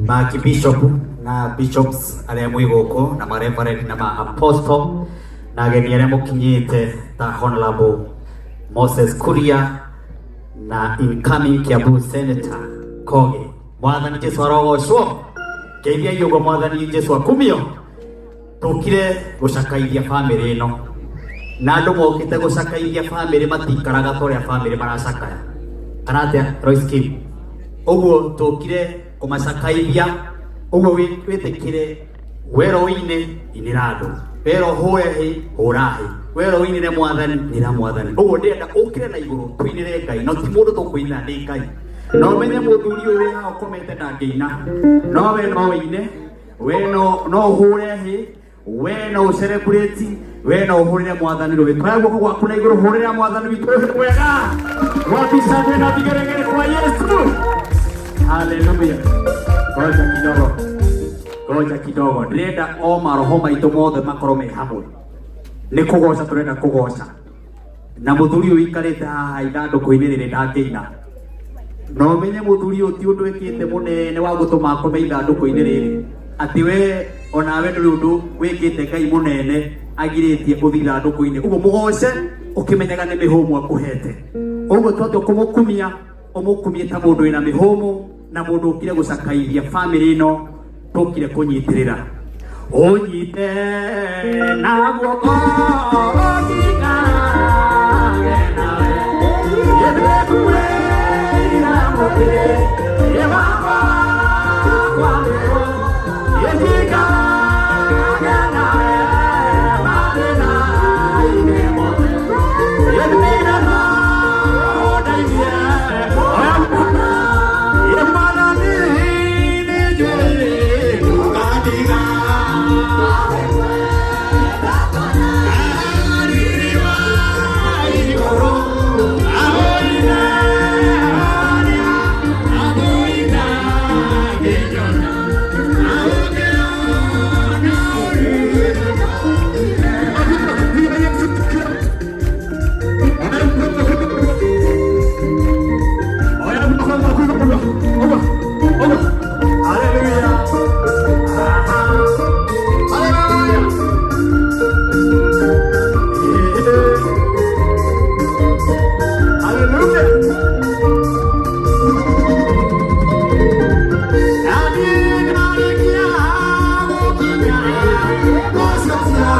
Maakibishop na bishops arĩa mwĩ gũkũ na mareverend na ma-apostle na ageni arĩa mũkinyĩte ta Honorable Moses Kuria na incoming Kiambu Senator Kogi. Mwathani Jesu arogocwo. Ngeithiai ũguo Mwathani Jesu akumio. Tũkire gũcakaithia bamĩrĩ ĩno na andũ mokĩte gũcakaithia bamĩrĩ matikaraga ta ũrĩa bamĩrĩ maracakaya kana atĩa Royce Kim? Ũguo tũkire kũmacakaithia ũguo wĩtĩkĩre wero ũine inĩra andũ, wero ũhũre hĩ hũra hĩ, wero ũinĩre Mwathani inĩra Mwathani. Ũguo ndĩrenda ũkĩre na igũrũ tũinĩre Ngai, no ti mũndũ tũkũinĩra nĩ Ngai. Na ũmenye mũthuri ũyũ wĩ haha ũkomete ndangĩina, no we no ũine, we no ũhũre hĩ, we no ũcelebrate, we no ũhũrĩre Mwathani rũhĩ. Toya guoko gwaku na igũrũ hũrĩra Mwathani witũ rũhĩ rwega. Wapi shangwe na vigeregere kwa Yesu. Haleluya. Ngoja kidogo, ngoja kidogo, ndĩrenda o maroho maitũ mothe makorwo me hamwe. Nĩ kũgoca tũrenda kũgoca na mũthuri ũyũ ũikarĩte haha ithandũkũ-inĩ rĩrĩ ndangĩina. Na ũmenye mũthuri ũyũ ti ũndũ ĩkĩte mũnene wa gũtũma akome ithandũkũ-inĩ rĩrĩ, atĩ we onawe ndũrĩ ũndũ wĩkĩte Ngai mũnene agirĩtie ũthiĩ ithandũkũ-inĩ. Ũguo mũgoce ũkĩmenyaga nĩ mĩhũmũ akũhete. Ũguo twatua kũmũkumia, ũmũkumie ta mũndũ wĩna mĩhũmũ na mũndũ ũkire gũcakaithia bamĩrĩ ĩno tũkire kũnyitĩrĩra. Ũnyite na guoko ũnjikarage nawe, ĩndĩkuĩra mũtĩ ĩ wakwa kwambĩrwo, ĩnjikarage nawe mathĩna-inĩ mothe, ĩndĩra ũndeithie. Oya ĩ Mwathani nĩ njũĩ ndũkandiga. Riri wa igũrũ ahũrire arĩa agũina ngĩnyona, agũkĩona ũru. Oya guoko gwaku igũrũ. Ũguo, ũguo. Haleluya. Haleluya. Haleluya. Nani ndarĩkia gũkinya mũciĩ ũcio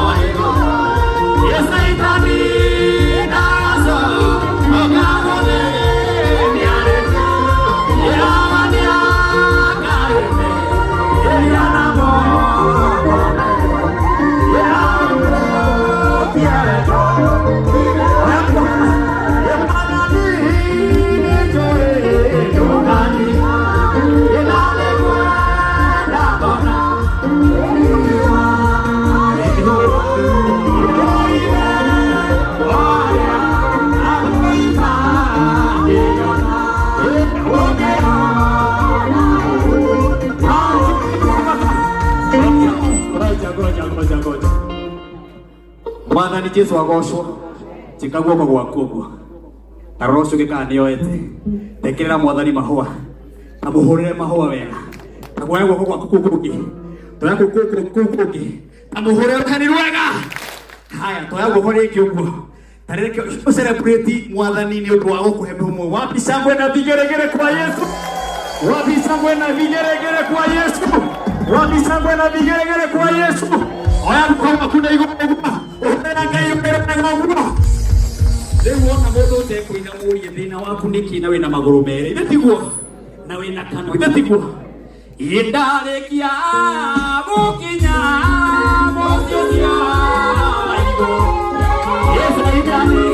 wa igũrũ, ĩ Caitani ndacoka gũthĩnia rĩngĩ, ĩ Awa nĩakarĩme ĩria na moko ĩ amũtie wendo. Ĩ Mwathani nĩ njũĩ ndũkandiga, ĩ na nĩngwenda ngona riri wa igũrũ, ũire ũrĩa agũita ngĩnyona, ĩ ũngĩona. Ngoja, ngoja, ngoja, ngoja. Mwathani Jesu agocwo. Njĩka guoko gwaku ũguo. Ta rora ũcio ũngĩ kana nĩoete. Tekĩrĩra Mwathani mahũa. Ta mũhũrĩre mahũa wega. Ta kuoya guoko gwaku kũu kũngĩ. Toya kũu kũu kũu kũu kũngĩ. Ta mũhũrĩre rũheni rwega. Haya, toya guoko rĩngĩ ũguo. Ta reke ũcelebrate Mwathani nĩ ũndũ wa gũkũhe mĩhũmũ. Wapi shangwe na vigeregere kwa Yesu? Wapi shangwe na vigeregere kwa Yesu? Wapi shangwe na vigeregere kwa Yesu? Oya mkono waku na igũrũ ũguo. Ũhũrĩra Ngai ũrĩre ũguo. Rĩu wona mũndũ ũtekũina mũrie thĩna waku nĩkĩ na wĩna magũrũ merĩ, ithe tiguo? Na wĩna kanua, ithe tiguo? Ĩ ndarĩkia gũkinya mũciĩ ũcio wa igũrũ, ĩ Caitani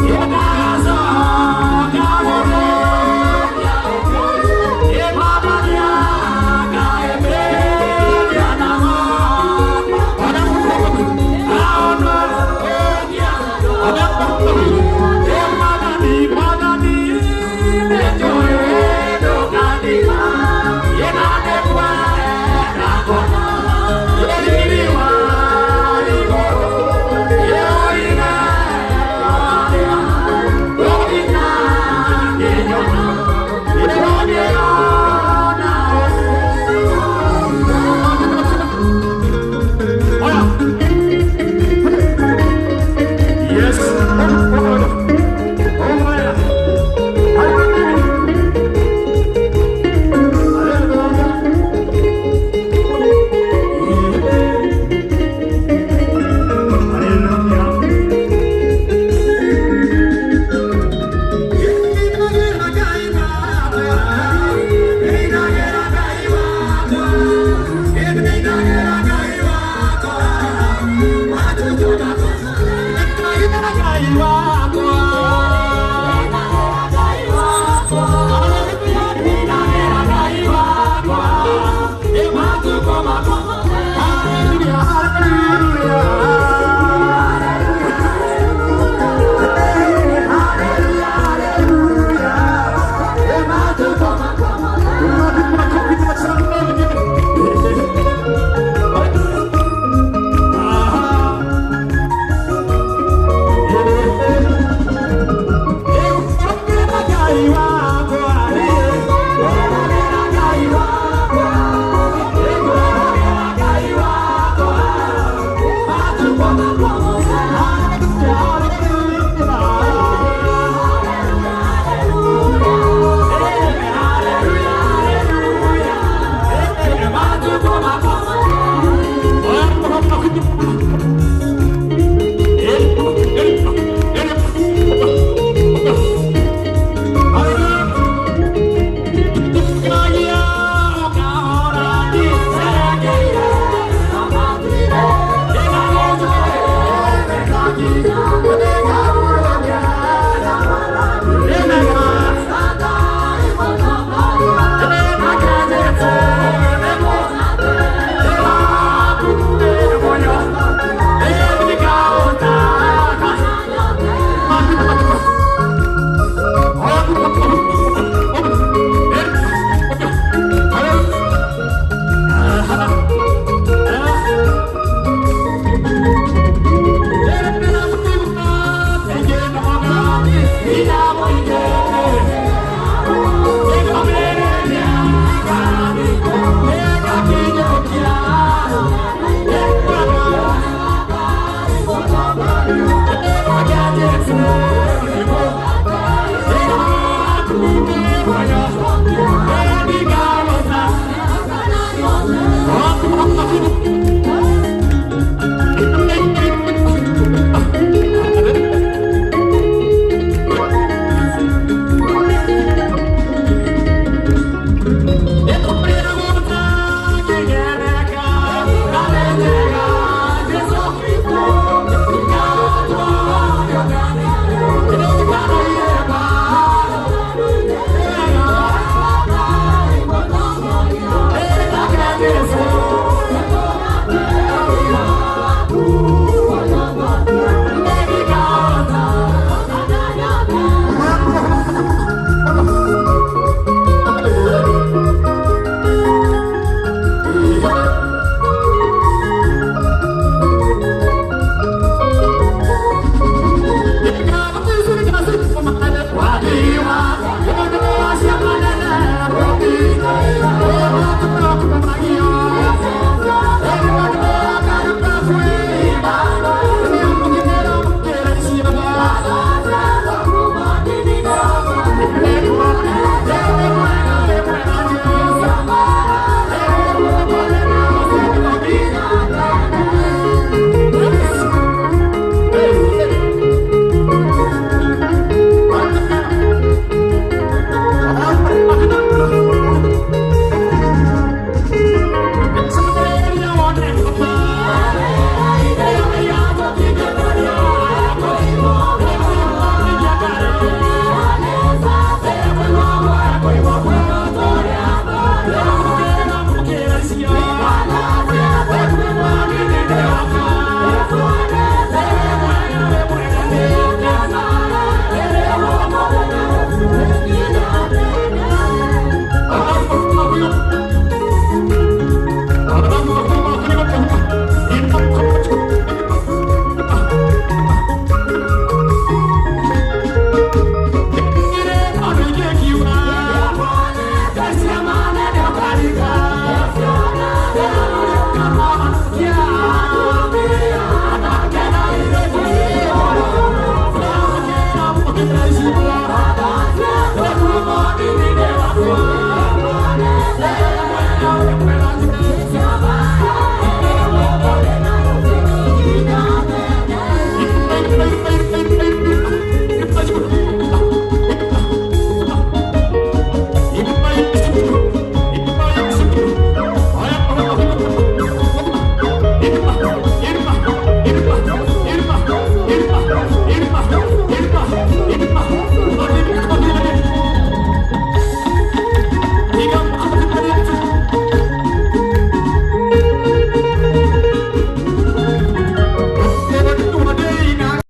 ĩ ndacoka gũthĩnia rĩngĩ, ĩ Baba nĩakaĩmĩria na moko. Oya Ĩ Mwathani, Mwathani nĩ njũĩ ndũkandiga, ĩ na nĩngwenda ngona riri wa igũrũ, ĩ ũire. Thank you.